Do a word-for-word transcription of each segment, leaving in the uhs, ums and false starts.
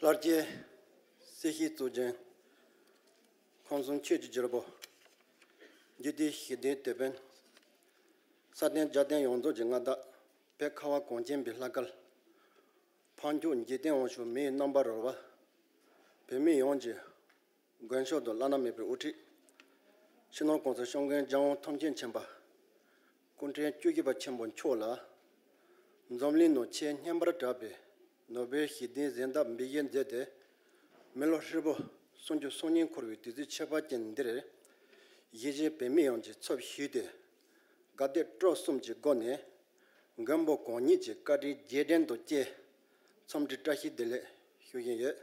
ལྷར་བཅས་སྲིད་ཞིའི་གཙུག་རྒྱན། ཁམས་གསུམ་ཆོས་ཀྱི་རྒྱལ་པོ། འཇིག་རྟེན་ཞི་བདེའི་དེད་དཔོན། ས་སྟེང་རྒྱལ་བསྟན་ཡོངས་རྫོགས་ཀྱི་མངའ་བདག་བོད་ཁ་བ་གངས་ཅན་པའི་ལྷ་སྐལ། འཕགས་མཆོག་འཇིག་རྟེན་དབང་ཕྱུག་མིའི་རྣམ་པར་རོལ་པ། བོད་མི་ཡོངས་ཀྱི་མགོན་མཆོག་ཏུ་བླ་ན་མེད་པའི་དབུ་ཁྲིད། སྤྱི་ནོར་༸གོང་ས་༸སྐྱབས་མགོན་རྒྱལ་དབང་ཐམས་ཅད་མཁྱེན་པ། སྐུ་ཕྲེང་བཅུ་བཞི་པ་ཆེན་པོ་མཆོག་ལ། འཛམ་གླིང་ནང་ཆེས་སྙན་པར་གྲགས་པའི་ནོ་བེལ་ཞི་བདེའི་གཟེངས་རྟགས་འབུལ་བཞེས་མཛད་དེ། མི་ལོ་ཧྲིལ་པོ་སུམ་ཅུ་སོ་གཉིས་འཁོར་བའི་དུས་ཚིགས་ཁྱད་པར་ཅན་འདིར། གཞིས་བྱེས་བོད་མི་ཡོངས་ཀྱི་ཚབ་ཞུས་ཏེ། དགའ་དད་སྤྲོ་གསུམ་གྱི་སྒོ་ནས། མགོན་པོ་གང་ཉིད་ཀྱི་བཀའ་དྲིན་རྗེས་དྲན་དུ་བཅས། འཚམས་འདྲི་བཀྲ་ཤིས་བདེ་ལེགས་ཞུ་བཞིན་ཡོད།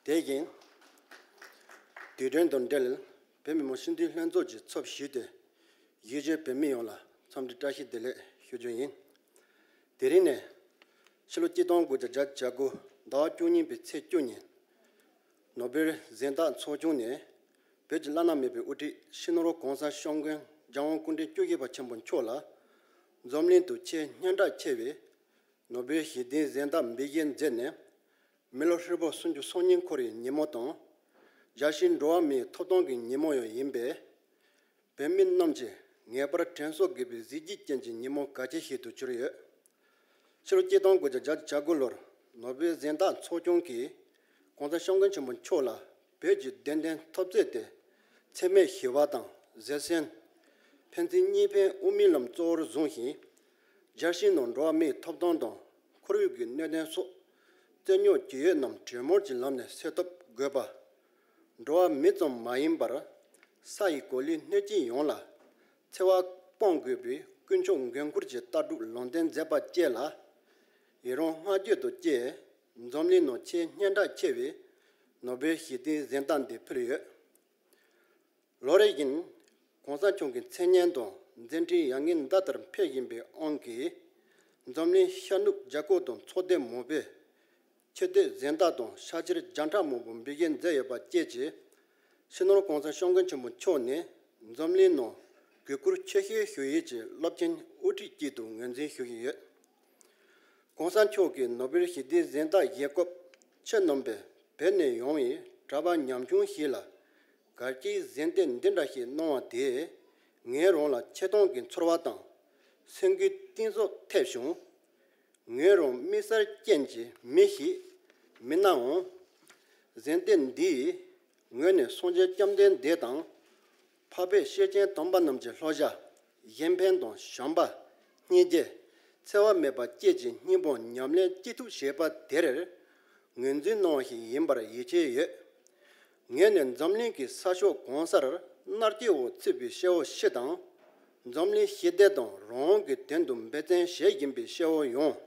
དེ་བཞིན། དུས་དྲན་དང་འབྲེལ། བོད་མི་མང་སྤྱི་འཐུས་ལྷན་ཚོགས་ཀྱི་ཚབ་ཞུས་ཏེ། གཞིས་བྱེས་བོད་མི་ཡོངས་ལ་འཚམས་འདྲི་བཀྲ་ཤིས་བདེ་ལེགས་ཞུ་རྒྱུ་ཡིན། དེ་རིང་ནས། ཕྱི་ལོ་གཅིག་སྟོང་དགུ་བརྒྱ་བརྒྱད་ཅུ་གྱ་དགུ་ཟླ་བ་བཅུ་གཉིས་པའི་ཚེས་བཅུ་ཉིན། ནོ་བེལ་གཟེངས་རྟགས་ཚོགས་ཆུང་ནས། བོད་ཀྱི་བླ་ན་མེད་པའི་དབུ་ཁྲིད་སྤྱི་ནོར་༸གོང་ས་༸སྐྱབས་མགོན་རྒྱལ་དབང་སྐུ་ཕྲེང་བཅུ་བཞི་པ་ཆེན་པོ་མཆོག་ལ། འཛམ་གླིང་དུ་ཆེས་སྙན་གྲགས་ཆེ་བའི་ནོ་བེལ་ཞི་བདེའི་གཟེངས་རྟགས་འབུལ་བཞེས་མཛད་ནས། མི་ལོ་ཧྲིལ་པོ་སུམ་ཅུ་སོ་གཉིས་འཁོར་བའི་ཉིན་མོ་དང་། རྒྱལ་སྤྱིའི་འགྲོ་བ་མིའི་ཐོབ་ཐང་གི་ཉིན་མོ་ཡང་ཡིན་པས། བོད་མི་རྣམས་ཀྱིས་ངེས་པར་དྲན་གསོ་དགོས་པའི་གཟི་བརྗིད་ཅན་གྱི་ཉིན་མོ་གལ་ཆེ་ཞིག་ཏུ་གྱུར་ཡོད། ཕྱི་ལོ་གཅིག་སྟོང་དགུ་བརྒྱ་བརྒྱད་ཅུ་གྱ་དགུ་ལོར་ནོ་བེལ་གཟེངས་རྟགས་ཚོགས་ཆུང་གིས་༸གོང་ས་༸སྐྱབས་མགོན་ཆེན་པོ་མཆོག་ལ་བོད་ཀྱི་བདེན་དོན་འཐབ་རྩོད་དེ་འཚེ་མེད་ཞི་བ་དང་བཟང་སྤྱོད། ཕན་ཚུན་གཉིས་ཕན་དབུ་མའི་ལམ་གཙོ་བོར་བཟུང་ཞིང་། རྒྱལ་སྤྱིའི་ནང་འགྲོ་བ་མིའི་ཐོབ་ཐང་དང་ཁོར་ཡུག་གི་གནད་དོན་སོགས་རྩོད་རྙོག་ཅི་ཡོད་རྣམས་གྲོས་མོལ་གྱི་ལམ་ནས་སེལ་ཐབས་དགོས་པ། འགྲོ་བ་མི་ཙམ་མ་ཡིན་པར་ས་ཡི་གོ་ལའི་སྣོད་བཅུད་ཡོངས་ལ་འཚེ་བ་སྤོང་དགོས་པའི་དཀོན་མཆོག་མགོན་སྐོར་གྱི་ལྟ་གྲུབ་ལམ་སྟོན་མཛད་པ་བཅས་ལ་ཡི་རང་བསྔགས་བརྗོད་དུ་བཅས། འཛམ་གླིང་ནང་ཆེས་སྙན་གྲགས་ཆེ་བའི་ནོ་བེལ་ཞི་བདེའི་གཟེངས་རྟགས་འདི་ཕུལ་ཡོད། ལོ་རེ་བཞིན་༸གོང་ས་མཆོག་གི་མཚན་སྙན་དང་མཛད་འཕྲིན་ཡར་ངོའི་ཟླ་ལྟར་འཕེལ་བཞིན་པའི་དབང་གིས། འཛམ་གླིང་ཤར་ནུབ་རྒྱ་ཁག་དང་ཚོགས་སྡེ་མང་པོས་ཆེ་བསྟོད་གཟེངས་རྟགས་དང་ཕྱག་ཕྱིར་བརྒྱ་ཕྲག་མང་པོ་འབུལ་བཞེས་མཛད་ཡོད་པ་བཅས་ཀྱིས། སྤྱི་ནོར་༸གོང་ས་༸སྐྱབས་མགོན་ཆེན་པོ་མཆོག་ནི་འཛམ་གླིང་ནང་གུས་བཀུར་ཆེ་ཤོས་ཞུ་ཡུལ་གྱི་རླབས་ཆེན་དབུ་ཁྲིད་ཅིག་ཏུ་ངོས་འཛིན་ཞུ་བཞིན་ཡོད། ༸གོང་ས་མཆོག་གིས་ནོ་བེལ་ཞི་བདེའི་གཟེངས་རྟགས་བཞེས་སྐབས་ཁྱེད་རྣམ་པས་བོད་ནས་ཡོང་བའི་གྲྭ་པ་ཉམ་ཆུང་ཞིག་ལ་དགའ་སྐྱིད་གཟེངས་བསྟོད་འདི་འདྲ་ཞིག་གནང་བ་དེས་ངའི་རང་ལ་ཆེ་མཐོང་གི་ཚོར་བ་དང་སེམས་འགུལ་གཏིང་ཟབ་ཐེབས་བྱུང་། ངོས་རང་དམིགས་བསལ་ཅན་གྱི་མི་ཞིག་མིན་ནའང་། གཟེངས་བསྟོད་འདིའི་ངོས་ནས་སངས་རྒྱས་བཅོམ་ལྡན་འདས་དང་། འཕགས་པའི་སྐྱེས་ཆེན་དམ་པ་རྣམས་ཀྱི་བསླབ་བྱ། གཞན་ཕན་དང་བྱམས་པ། སྙིང་རྗེ། འཚེ་བ་མེད་པ་བཅས་ཀྱི་སྙིང་པོ་ཉམས་ལེན་ཅི་ཐུབ་བྱེད་པ་དེར་ངོས་འཛིན་གནང་བ་ཞིག་ཡིན་པར་ཡིད་ཆེས་ཡོད། ངས་ནི་འཛམ་གླིང་གི་ས་ཕྱོགས་གང་སར་མནར་གཅོད་འོག་ཚུད་པའི་སྐྱེ་བོ་སྤྱི་དང་། འཛམ་གླིང་ཞི་བདེ་དང་རང་དབང་གི་དོན་དུ་འབད་བརྩོན་བྱེད་བཞིན་པའི་སྐྱེ་བོ་ཡོངས།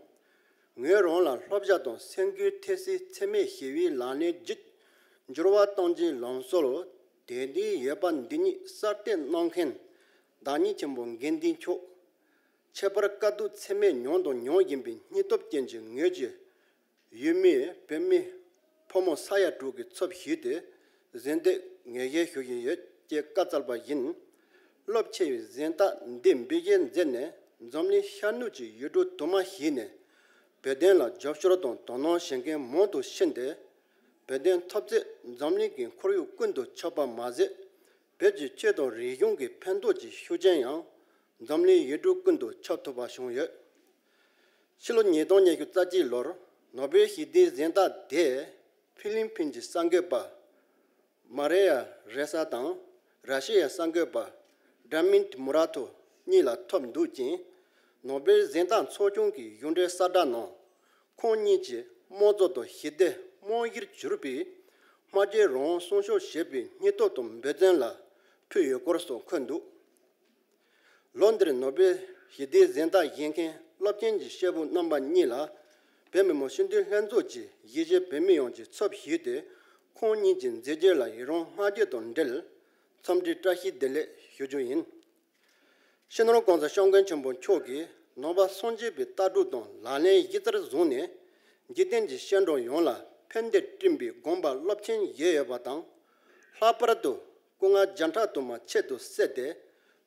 ངོས་རང་ལ་བསླབ་བྱ་དང་སེམས་འགུལ་ཐེབས་སའི་འཚེ་མེད་ཞི་བའི་ལག་ལེན་བརྒྱུད། འགྱུར་བ་གཏོང་རྒྱུའི་ལམ་སྲོལ་དེང་དུས་ཡོད་པ་འདི་ཉིད་གསར་གཏོད་གནང་མཁན་བདག་ཉིད་ཆེན་པོ་དགེ་འདུན་མཆོག་ཁྱད་པར་དཀའ་སྡུག་ཚད་མེད་མྱོང་དང་མྱོང་བཞིན་པའི་སྙིང་སྟོབས་ཅན་གྱི་ངོས་ཀྱི་ཡུལ་མིའི་བོད་མི་ཕོ་མོ་ས་ཡ་དྲུག་གི་ཚབ་ཞུས་ཏེ་གཟེངས་བསྟོད་ངེས་བཞེས་ཞུ་བཞིན་ཡོད་ཅེས་བཀའ་སྩལ་པ་བཞིན། རླབས་ཆེ་བའི་གཟེངས་རྟགས་འདི་འབུལ་བཞེས་མཛད་ནས་འཛམ་གླིང་ཤར་ནུབ་ཀྱི་ཡུལ་གྲུ་དུ་མ་ཞིག་ནས་བོད་དོན་ལ་རྒྱབ་སྐྱོར་དང་དོ་སྣང་བྱེད་མཁན་མང་དུ་ཕྱིན་ཏེ། བོད་དོན་འཐབ་རྩོད་འཛམ་གླིང་གི་ཁོར་ཡུག་ཀུན་ཏུ་ཁྱབ་པ་མ་ཟད། བོད་ཀྱི་ཆོས་དང་རིག་གཞུང་གི་ཕན་ཐོགས་ཀྱི་ཤུགས་རྐྱེན་ཡང་འཛམ་གླིང་ཡུལ་གྲུ་ཀུན་ཏུ་ཁྱབ་ཐུབ་པ་བྱུང་ཡོད། ཕྱི་ལོ་ཉིས་སྟོང་ཉི་ཤུ་རྩ་གཅིག་ལོར་ནོ་བེལ་ཞི་བདེའི་གཟེངས་རྟགས་དེ་ཧྥི་ལིན་ཕིན་གྱི་གསར་འགོད་པ་མ་རེ་ཡ་རེ་ས་དང་ར་ཤི་ཡའི་གསར་འགོད་པ་ཌ་མིན་ཊི་མུ་ར་ཐོ་གཉིས་ལ་ཐོབ་འདུག་ཅིང་། ནོ་བེལ་གཟེངས་རྟགས་ཚོགས་ཆུང་གི་གཞུང་འབྲེལ་གསལ་བསྒྲགས་ནང་། ཁོང་གཉིས་ཀྱིས་དམངས་གཙོ་དང་ཞི་བདེ་རྨང་གཞིར་གྱུར་པའི་སྨྲ་བརྗོད་རང་དབང་སྲུང་སྐྱོབ་བྱེད་པའི་སྙིང་སྟོབས་དང་འབད་བརྩོན་ལ་ཕུལ་ཡོད་སྐོར་སོགས་འཁོད་འདུག་ལོ་འདིར་ནོ་བེལ་ཞི་བདེའི་གཟེངས་རྟགས་བཞེས་མཁན་རླབས་ཆེན་གྱི་སྐྱེས་བུ་རྣམ་པ་གཉིས་ལ་བོད་མི་མང་སྤྱི་འཐུས་ལྷན་ཚོགས་ཀྱིས་གཞིས་བྱེས་བོད་མི་ཡོངས་ཀྱི་ཚབ་ཞུས་ཏེ་ཁོང་གཉིས་ཀྱི་མཛད་རྗེས་ལ་ཡི་རང་བསྔགས་བརྗོད་དང་འབྲེལ་འཚམས་འདྲི་བཀྲ་ཤིས་བདེ་ལེགས་ཞུ་རྒྱུ་ཡིན། སྤྱི་ནོར་༸གོང་ས་༸སྐྱབས་མགོན་ཆེན་པོ་མཆོག་གིས་ནང་པ་སངས་རྒྱས་པའི་ལྟ་གྲུབ་དང་ལག་ལེན་གཞི་རྩར་བཟུང་ནས་འཇིག་རྟེན་གྱི་སྐྱེ་འགྲོ་ཡོངས་ལ་ཕན་བདེ་བསྐྲུན་པའི་དགོངས་པ་རླབས་ཆེན་བཞེས་ཡོད་པ་དང་། ལྷག་པར་དུ་སྐུ་ལྔ་བརྒྱ་ཕྲག་དུ་མ་ཆེད་དུ་བསྲེས་ཏེ་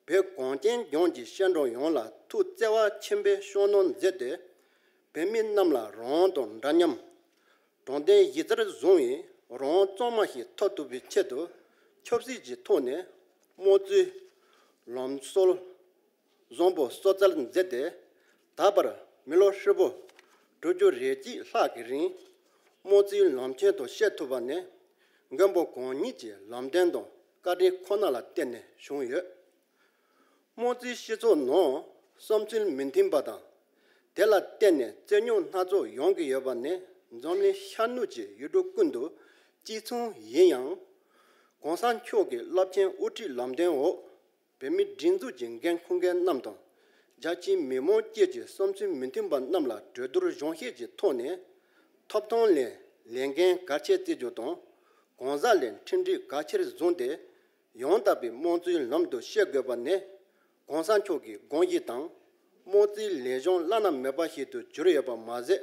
བོད་གངས་ཅན་ལྗོངས་ཀྱི་སྐྱེ་འགྲོ་ཡོངས་ལ་ཐུགས་བརྩེ་བ་ཆེན་པོས་སྐྱབས་གནང་མཛད་དེ། བོད་མི་རྣམས་ལ་རང་དབང་དང་འདྲ་མཉམ། དྲང་བདེན་གཞི་རྩར་བཟུང་བའི་རང་དབང་གཙང་མ་ཞིག་ཐོབ་ཐུབ་པའི་ཆེད་དུ་ཆབ་སྲིད་ཀྱི་ཐོག་ནས་དམངས་གཙོའི་ལམ་སྲོལ་བཟང་པོ་གསོ་སྐྱོང་མཛད་དེ། ད་བར་མི་ལོ་ཧྲིལ་པོ་དྲུག་ཅུ་རེ་གཅིག་ལྷག་གི་རིང་དམངས་གཙོའི་ལམ་ཆེན་དུ་སྐྱོད་ཐུབ་པ་ནི་མགོན་པོ་གང་ཉིད་ཀྱི་ལམ་སྟོན་དང་བཀའ་དྲིན་ཁོ་ན་ལ་བརྟེན་ནས་བྱུང་ཡོད། དམངས་གཙོའི་སྤྱི་ཚོགས་ནང་བསམ་ཚུལ་མི་མཐུན་པ་དང་། དེ་ལ་བརྟེན་ནས་རྩོད་རྙོག་སྣ་ཚོགས་ཡོང་གི་ཡོད་པ་ནི་འཛམ་གླིང་ཤར་ནུབ་ཀྱི་ཡུལ་གྲུ་ཀུན་ཏུ་གཅིག་མཚུངས་ཡིན་ཡང་། གོང་ས་མཆོག་གི་རླབས་ཆེན་དབུ་ཁྲིད་ལམ་སྟོན་འོག་བོད་མིའི་སྒྲིག་འཛུགས་ཀྱི་འགན་འཁུར་མཁན་རྣམས་དང་། རྒྱ་ཆེའི་མི་མང་བཅས་ཀྱི་བསམ་ཚུལ་མི་མཐུན་པ་རྣམས་ལ་གྲོས་བསྡུར་གཞུང་བཤེར་གྱི་ཐོག་ནས་ཐོབ་ཐང་ལས་ལས་འགན་གལ་ཆེ་བརྩི་རྒྱུ་དང་། གང་ཟག་ལས་ཁྲིམས་སྒྲིག་གལ་ཆེར་བཟུང་སྟེ། ཡང་དག་པའི་དམངས་གཙོའི་ལམ་དུ་སྐྱོད་དགོས་པ་ནི་གོང་ས་མཆོག་གི་དགོངས་གཞི་དང་། དམངས་གཙོའི་ལས་གཞུང་བླ་ན་མེད་པ་ཞིག་ཏུ་གྱུར་ཡོད་པ་མ་ཟད།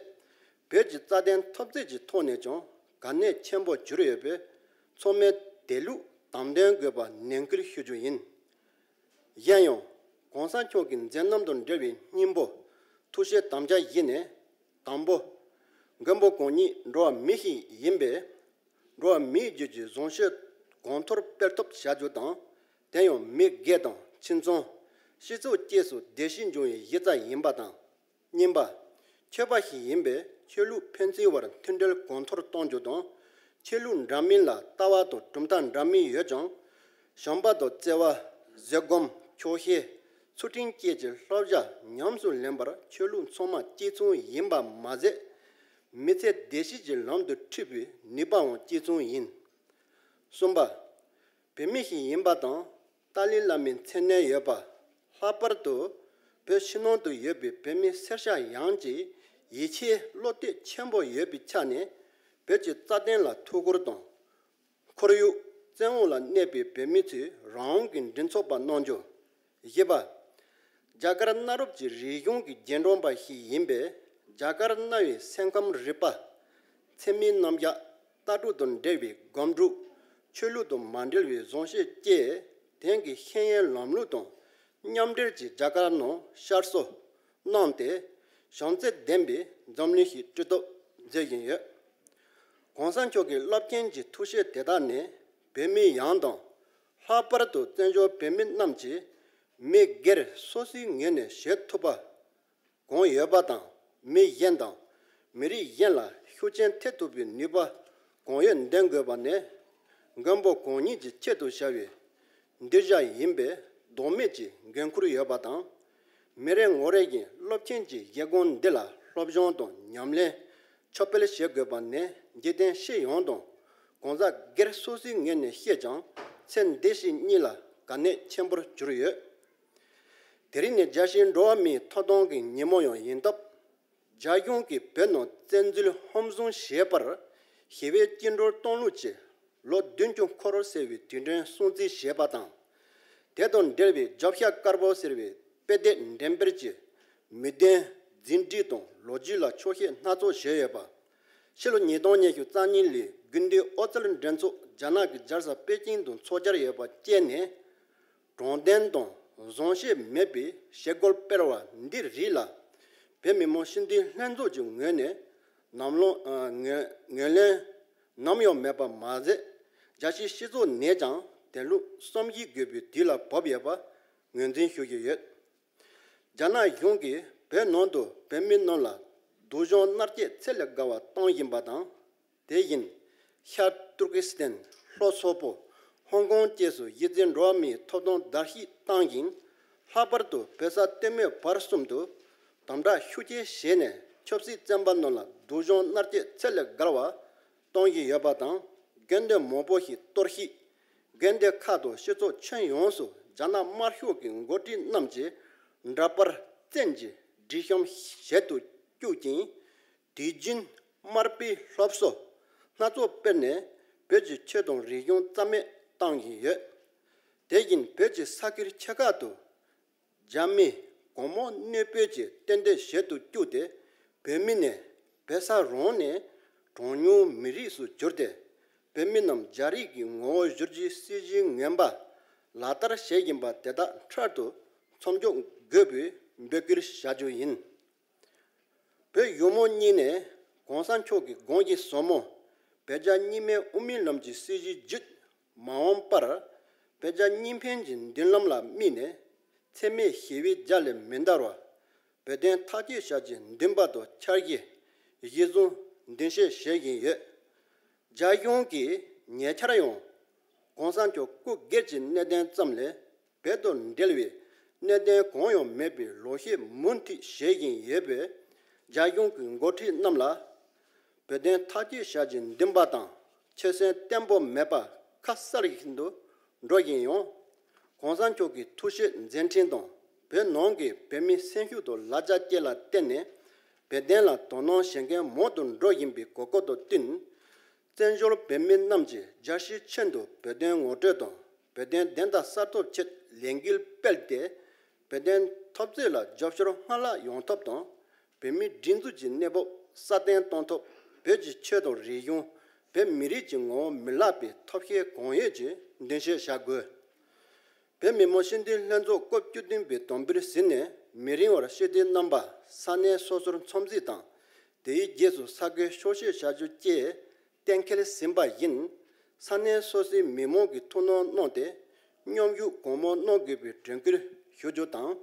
བོད་ཀྱི་རྩ་དོན་འཐབ་རྩོད་ཀྱི་ཐོག་ནས་ཀྱང་གལ་གནད་ཆེན་པོ་གྱུར་ཡོད་པས། ཚང་མས་དེ་ལུགས་དམ་དོན་དགོས་པ་ནན་སྐུལ་ཞུ་རྒྱུ་ཡིན། གཞན་ཡང་། གོང་ས་མཆོག་གི་མཛད་རྣམ་དང་འབྲེལ་བའི་སྙིང་པོ་ཐུགས་བཞེད་དམ་བཅའ་བཞི་ནི། དང་པོ། མགོན་པོ་གང་ཉིད་འགྲོ་བ་མི་ཞིག་ཡིན་པས། འགྲོ་བ་མིའི་རྒྱུད་ཀྱི་བཟང་སྤྱོད་གོང་མཐོར་སྤེལ་ཐབས་བྱ་རྒྱུ་དང་། དེ་ཡང་མི་སྒེར་དང་ཁྱིམ་ཚང་། སྤྱི་ཚོགས་བཅས་སུ་བདེ་སྐྱིད་འབྱུང་བའི་གཞི་རྩ་ཡིན་པ་དང་། གཉིས་པ། ཆོས་པ་ཞིག་ཡིན་པས་ཆོས་ལུགས་ཕན་ཚུན་བར་མཐུན་སྒྲིལ་གོང་མཐོར་གཏོང་རྒྱུ་དང་། ཆོས་ལུགས་འདྲ་མིན་ལ་ལྟ་བ་དང་གྲུབ་མཐའ་འདྲ་མིན་ཡོད་ཀྱང་། བྱམས་པ་དང་བརྩེ་བ། བཟོད་སྒོམ། ཆོག་ཤེས། ཚུལ་ཁྲིམས་བཅས་ཀྱི་བསླབ་བྱ་ཉམས་སུ་ལེན་པར་ཆོས་ལུགས་ཚང་མ་གཅིག་མཚུངས་ཡིན་པ་མ་ཟད། མི་ཚེ་བདེ་སྐྱིད་ཀྱི་ལམ་དུ་ཁྲིད་པའི་ནུས་པའང་གཅིག་མཚུངས་ཡིན། གསུམ་པ། བོད་མི་ཞིག་ཡིན་པ་དང་། ཏཱ་ལའི་བླ་མའི་མཚན་གནས་ཡོད་པ། ལྷག་པར་དུ་བོད་ཕྱི་ནང་དུ་ཡོད་པའི་བོད་མི་སེར་སྐྱ་ཡོངས་ཀྱི་ཡིད་ཆེས་བློ་གཏད་ཆེན་པོ་ཡོད་པའི་ཆ་ནས། བོད་ཀྱི་རྩ་དོན་ལ་ཐུགས་ཁུར་དང་། ཁོར་ཡུག་བཙན་འོག་ལ་གནས་པའི་བོད་མི་ཚོས་རང་དབང་གི་མགྲིན་ཚབ་པ་གནང་རྒྱུ། བཞི་པ། རྒྱ་གར་གནའ་རབས་ཀྱི་རིག་གཞུང་གི་རྗེས་འབྲང་པ་ཞིག་ཡིན་པས། རྒྱ་གར་གནའ་བོའི་སེམས་ཁམས་རིག་པ། ཚད་མའི་རྣམ་གཞག། ལྟ་གྲུབ་དང་འབྲེལ་བའི་སྒོམ་སྒྲུབ། ཆོས་ལུགས་དང་མ་འབྲེལ་བའི་བཟང་སྤྱོད་བཅས་དེང་གི་ཤེས་ཡོན་ལམ་ལུགས་དང་མཉམ་འབྲེལ་གྱིས་རྒྱ་གར་ནང་བསྐྱར་གསོ་གནང་སྟེ། བྱམས་བརྩེ་ལྡན་པའི་འཛམ་གླིང་ཞིག་སྐྲུན་ཐབས་མཛད་བཞིན་ཡོད། གོང་ས་མཆོག་གི་རླབས་ཆེན་གྱི་ཐུགས་བཞེད་དེ་དག་ནི་བོད་མི་ཡོངས་དང་། ལྷག་པར་དུ་བཙན་བྱོལ་བོད་མི་རྣམས་ཀྱིས་མི་སྒེར་སོ་སོའི་ངོས་ནས་བྱེད་ཐུབ་པ་གང་ཡོད་པ་དང་། མི་གཞན་དང་མི་རིགས་གཞན་ལ་ཤུགས་རྐྱེན་ཐེབས་ཐུབ་པའི་ནུས་པ་གང་ཡོད་འདོན་དགོས་པ་ནི། མགོན་པོ་གང་ཉིད་ཀྱི་ཆེད་དུ་བྱ་བའི་གདུལ་བྱ་ཡིན་པས་ལྡོག་མེད་ཀྱི་འགན་འཁུར་ཡོད་པ་དང་། མི་རེ་ངོ་རེ་བཞིན་རླབས་ཆེན་གྱི་བཞེད་དགོངས་འདི་ལ་སློབ་སྦྱོང་དང་ཉམས་ལེན་ཕྱག་སྤེལ་བྱེད་དགོས་པ་ནི་འཇིག་རྟེན་སྤྱི་ཡོངས་དང་གང་ཟག་སྒེར་སོ་སོའི་ངོས་ནས་བཤད་ཀྱང་། ཚེ་འདི་ཕྱི་གཉིས་ལ་གལ་གནད་ཆེན་པོར་གྱུར་ཡོད། དེ་རིང་ནི་རྒྱལ་སྤྱིའི་འགྲོ་བ་མིའི་ཐོབ་ཐང་གི་ཉིན་མོ་ཡང་ཡིན་སྟབས། རྒྱ་གཞུང་གིས་བོད་ནང་བཙན་འཛུལ་ཧམ་བཟུང་བྱས་པར་ཞི་བའི་བཅིངས་འགྲོལ་གཏོང་ལུགས་ཀྱི་ལོ་བདུན་ཅུ་འཁོར་ཟེར་བའི་དུས་དྲན་སྲུང་བརྩི་བྱས་པ་དང་། དེ་དང་འབྲེལ་བའི་རྒྱབ་ཤ་དཀར་པོ་ཟེར་བའི་དཔེ་དེབ་འགྲེམས་སྤེལ་གྱིས་མི་དོན་འཛིན་སྒྲིག་དང་ལོ་རྒྱུས་ལ་འཁྱོག་བཤད་སྣ་ཚོགས་བྱས་ཡོད་པ། ཕྱི་ལོ་ཉིས་སྟོང་ཉི་ཤུ་རྩ་གཉིས་ལོའི་དགུན་དུས་ཨོ་རྩལ་འགྲན་ཚོགས་རྒྱ་ནག་གི་རྒྱལ་ས་པེ་ཅིང་དུ་འཚོགས་འཆར་ཡོད་པ་བཅས་ནས། དྲང་བདེན་དང་བཟང་སྤྱོད་མེད་པའི་བྱེད་སྒོ་སྤེལ་བ་འདི་རིགས་ལ། བོད་མི་མང་སྤྱི་འཐུས་ལྷན་ཚོགས་ཀྱི་ངོས་ནས་ནམ་ལངས་ཨ་ངོས་ངོས་ལེན་ནམ་ཡང་མེད་པ་མ་ཟད། རྒྱལ་སྤྱིའི་སྤྱི་ཚོགས་ནས་ཀྱང་དེ་ལུགས་བསམ་གཞིག་དགོས་པའི་དུས་ལ་བབ་ཡོད་པ་ངོས་འཛིན་ཞུ་གི་ཡོད། རྒྱ་ནག་གཞུང་གིས་བོད་ནང་དུ་བོད་མི་རྣམས་ལ་སྡུག་སྦྱོང་མནར་གཅོད་ཚད་ལས་བརྒལ་བ་གཏོང་བཞིན་པ་དང་། དེ་བཞིན་ཤར་ཏུར་ཀི་སི་ཐན། ལྷོ་སོག་པོ། ཧོང་ཀོང་བཅས་སུ་གཞི་རྩའི་འགྲོ་བ་མིའི་ཐོབ་ཐང་བརྡལ་བཤིག་བཏང་ཞིང་། ལྷག་པར་དུ་བོད་ས་སྟོད་སྨད་བར་གསུམ་དུ་དམ་དྲག་ཤུགས་ཆེ་བྱས་ནས་ཆབ་སྲིད་བཙོན་པ་རྣམས་ལ་སྡུག་སྦྱོང་མནར་གཅོད་ཚད་ལས་བརྒལ་བ་གཏོང་བཞིན་ཡོད་པ་དང་། དགོན་སྡེ་མང་པོ་ཞིག་གཏོར་བཤིག་དགོན་སྡེ་ཁག་དང་སྤྱི་ཚོགས་ཁྱོན་ཡོངས་སུ་རྒྱ་ནག་དམར་ཤོག་གི་འགོ་ཁྲིད་རྣམས་ཀྱིས་འདྲ་པར་བཙན་གྱིས་སྒྲིག་གཤོམ་བྱེད་དུ་བཅུག་ཅིང་། དུས་རྒྱུན་དམར་པོའི་སློབ་གསོ་སྣ་ཚོགས་སྤེལ་ནས་བོད་ཀྱི་ཆོས་དང་རིག་གཞུང་རྩ་མེད་བཏང་བཞིན་ཡོད། དེ་བཞིན་བོད་ཀྱི་ས་ཁུལ་ཆེ་ཁག་ཏུ་རྒྱ་མི་གོང་མ་གནས་སྤོས་ཀྱི་རྟེན་འབྲེལ་བྱེད་དུ་བཅུག་སྟེ། བོད་མི་ནི་བོད་ས་རང་ནས་གྲངས་ཉུང་མི་རིགས་སུ་གྱུར་ཏེ། བོད་མི་རྣམས་རྒྱ་རིགས་ཀྱི་ངོ་བོ་བསྒྱུར་རྒྱུའི་སྲིད་བྱུས་ངན་པ་ལག་བསྟར་བྱེད་བཞིན་པ་དེ་དག་འཕྲལ་དུ་མཚམས་འཇོག་དགོས་པའི་འབོད་སྐུལ་བྱ་རྒྱུ་ཡིན། བོད་གཞུང་མང་གཉིས་ནས་ གོང་ས་མཆོག་གི་དགོངས་ཀྱི་ཟབ་མོ་བོད་རྒྱ་གཉིས་སྨན་དབུ་མའི་ལམ་གྱི་སྲིད་བྱུས་བརྒྱུད། མ་འོངས་པར་བོད་རྒྱ་གཉིས་ཕན་གྱི་མདུན་ལམ་ལ་དམིགས་ནས། འཚེ་མེད་ཞི་བའི་རྒྱ་ལས་མི་འདའ་བར། བོད་དོན་ཐག་གཅོད་བྱ་རྒྱུའི་འདུན་པ་དང་འཆར་གཞི་གཞིར་བཟུང་མདུན་བསྐྱོད་བྱེད་བཞིན་ཡོད། རྒྱ་གཞུང་གིས་ཉེ་ཆར་ཡང་གོང་ས་མཆོག་སྐུ་སྒེར་གྱི་གནད་དོན་ཙམ་ལས། བོད་དང་འབྲེལ་བའི་གནད་དོན་གང་ཡང་མེད་པའི་ལོག་བཤད་མུ་མཐུད་བྱེད་བཞིན་ཡོད་པས། རྒྱ་གཞུང་གི་འགོ་ཁྲིད་རྣམས་ལ་བོད་དོན་ཐག་གཅོད་བྱ་རྒྱུའི་འདུན་པ་དང་ཆོད་སེམས་བརྟན་པོ་མེད་པ་ཁ་གསལ་བཞིན་དུ་འགྲོ་བཞིན་ཡང་། གོང་ས་མཆོག་གི་ཐུགས་བཞེད་མཛད་འཕྲིན་དང་བོད་ནང་གི་བོད་མིའི་སེམས་ཤུགས་དང་ལ་རྒྱ་བཅས་ལ་བརྟེན་ནས། བོད་དོན་ལ་དོ་སྣང་བྱེད་མཁན་མང་དུ་འགྲོ་བཞིན་པའི་གོ་སྐབས་དང་བསྟུན། བཙན་བྱོལ་བོད་མི་རྣམས་ཀྱིས་རྒྱལ་སྤྱིའི་ཁྱོན་དུ་བོད་དོན་ངོ་སྤྲོད་དང་བོད་དོན་བདེན་མཐའ་གསལ་ཐབས་ཆེད་ལས་འགུལ་སྤེལ་ཏེ། བོད་དོན་འཐབ་རྩོད་ལ་རྒྱབ་སྐྱོར་སྔར་ལྷག་ཡོང་ཐབས་དང་། བོད་མིའི་སྒྲིག་འཛུགས་ཀྱི་གནས་བབ་སྲ་བརྟན་གཏོང་ཐབས། བོད་ཀྱི་ཆོས་དང་རིག་གཞུང་། བོད་མི་རིགས་ཀྱི་ངོ་བོ་མི་བརླག་པའི་ཐབས་ཤེས་གང་ཡོད་ཀྱིས་མདུན་སྐྱོད་བྱ་དགོས། བོད་མི་མང་སྤྱི་འཐུས་ལྷན་ཚོགས་སྐབས་བཅུ་བདུན་པའི་དམ་འབུལ་ཟིན་ནས། མི་རིང་བར་སྤྱི་འཐུས་རྣམ་པ་ས་གནས་སོ་སོར་འཚམས་གཟིགས་དང་། དེའི་རྗེས་སུ་ས་བགོས་ཤོག་བཤད་བྱ་རྒྱུ་བཅས་གཏན་འཁེལ་ཟིན་པ་བཞིན། ས་གནས་སོ་སོའི་མི་མང་གིས་ཐུགས་སྣང་གནང་སྟེ། མཉམ་ཞུགས་གང་མང་གནང་དགོས་པའི་དྲན་སྐུལ་ཞུ་རྒྱུ་དང་།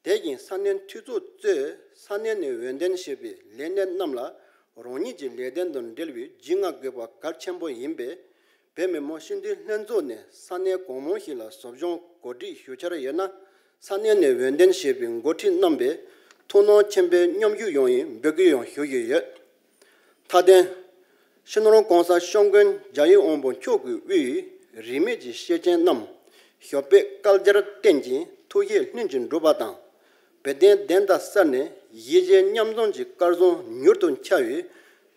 དེ་བཞིན་ས་གནས་འཐུས་ཚོགས་གཙོས་ས་གནས་ནས་འོས་འདེམས་བྱས་པའི་ལས་སྣེ་རྣམས་ལ་རང་ཉིད་ཀྱི་ལས་དོན་དང་འབྲེལ་བའི་རྒྱུས་མངའ་དགོས་པ་གལ་ཆེན་པོ་ཡིན་པས། བོད་མི་མང་སྤྱི་འཐུས་ལྷན་ཚོགས་ནས་ས་གནས་གང་མང་ཞིག་ལ་ཟབ་སྦྱོང་གོ་སྒྲིག་ཞུ་འཆར་ཡོད་ན། ས་གནས་ནས་འོས་འདེམས་བྱས་པའི་འགོ་ཁྲིད་རྣམ་པས་ཐུགས་སྣང་ཆེན་པོས་མཉམ་ཞུགས་ཡོང་བའི་འབོད་སྐུལ་ཡང་ཞུ་བཞིན་ཡོད། མཐའ་དོན། སྤྱི་ནོར་༸གོང་ས་༸སྐྱབས་མགོན་རྒྱལ་ཡོངས་དབང་པོ་མཆོག་གིས་དབུས་རིས་མེད་ཀྱི་སྐྱེས་ཆེན་རྣམས་ཞབས་པད་བསྐལ་བརྒྱར་བརྟན་ཅིང་ཐུགས་བཞེད་ལྷུན་གྱིས་འགྲུབ་པ་དང་། བོད་དོན་བདེན་མཐའ་གསལ་ནས་གཞིས་བྱེས་མཉམ་འཛོམས་ཀྱི་སྐལ་བཟང་མྱུར་དུ་འཆར་བའི་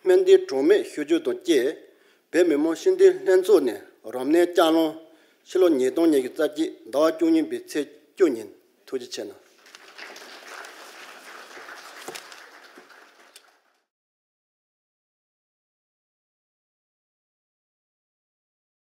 སྨོན་འདུན་གྲངས་མེད་ཞུ་རྒྱུ་དང་བཅས། བོད་མི་མང་སྤྱི་འཐུས་ལྷན་ཚོགས་ནས་རབ་གནས་བསྐྱངས་གནང་། ཕྱི་ལོ་ཉིས་སྟོང་ཉི་ཤུ་རྩ་གཅིག་ཟླ་བ་བཅུ་གཉིས་པའི་ཚེས་བཅུ་ཉིན། ཐུགས་རྗེ་ཆེ་གནང་།